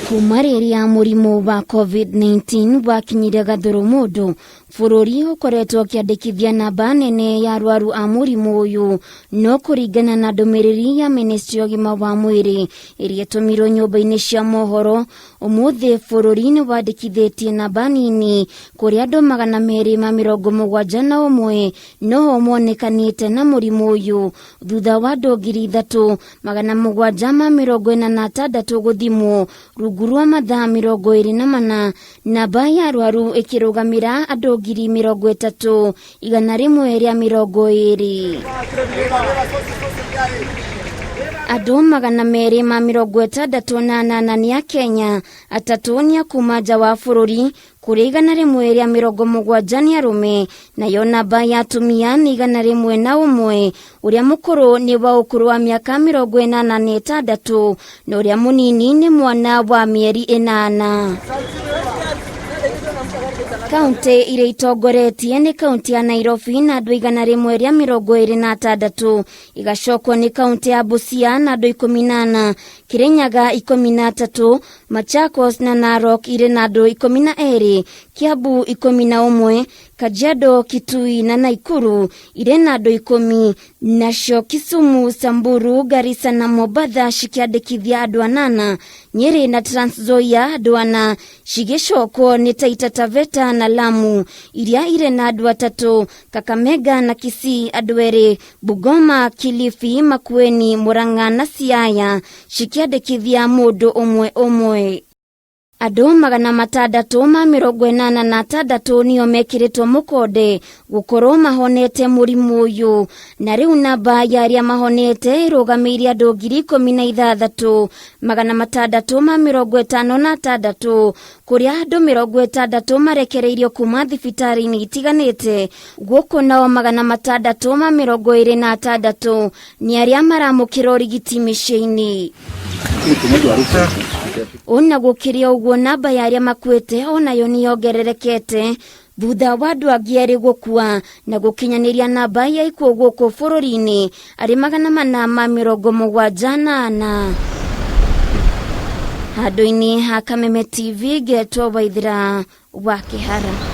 Kuma rĩrĩa mũrimũ wa COVID-19 wakinyire gathũrũ mũndũ, bũrũri ũkoretwo ũkĩandĩkithia namba nene ya arwaru a mũrimũ ũyũ, no kũringana na ndũmĩrĩri ya ministry ya ũgima wa mwĩrĩ ĩrĩa ĩtũmirwo nyũmba-inĩ cia mohoro, ũmũthĩ bũrũri nĩ wandĩkithĩtie namba nini kũrĩa andũ 271 noho monekanĩte na mũrimũ ũyũ thutha wa andũ 3746 gũthimwo rungu rwa mathaa 24, namba ya arwaru ĩkĩrũgamĩra andũ 30,120. Andũ 268 nĩ a Kenya, atatũ nĩ a kuma nja wa bũrũri, kũrĩa 170 nĩ arũme, nayo namba ya atumia nĩ 101. Ũrĩa mũkũrũ nĩ wa ũkũrũ wa mĩaka 86 na ũrĩa mũnini nĩ mwana wa mĩeri 8. Kaunti iria itongoretie nĩ kaunti ya Nairobi na andũ 126, igacokwo nĩ kaunti ya Busia na andũ 14, Kirinyaga 13, Machakos na Narok irĩ na andũ 12, Kiambu 11, Kajiado, Kitui na Naikuru irĩ na andũ 10, nacio Kisumu, Samburu, Garissa na Mombatha cikĩandĩkithia andũ anana, Nyeri na Trans Nzoia andũ ana, cigĩcokwo nĩ Taita Taveta na Lamu iria irĩ na andũ atatũ, Kakamega na Kisii andũ erĩ, Bungoma, Kilifi, Makueni, Murang'a na Siaya cikĩandĩkithia mũndũ ũmwe ũmwe. Andũ 686 nĩo mekĩrĩtwo mũkonde gũkorwo mahonete mũrimũ ũyũ, na rĩu namba ya arĩa mahonete ĩrũgamĩire andũ 16,656, kũrĩa andũ 60 marekereirio kuma thibitarĩ-inĩ itiganĩte, gũkũ nao 626 nĩ arĩa maramũkĩra ũrigiti mĩciĩ-inĩ. Ona gũkĩrĩ ũguo, namba ya arĩa makuĩte onayo nĩ yongererekete thutha wa andũ angĩ erĩ gũkua na gũkinyanĩria namba ya ikuũ gũkũ bũrũri-inĩ arĩ 474. Handũ-inĩ ha Kameme TV, ngetwo Waithĩra wa Kĩhara.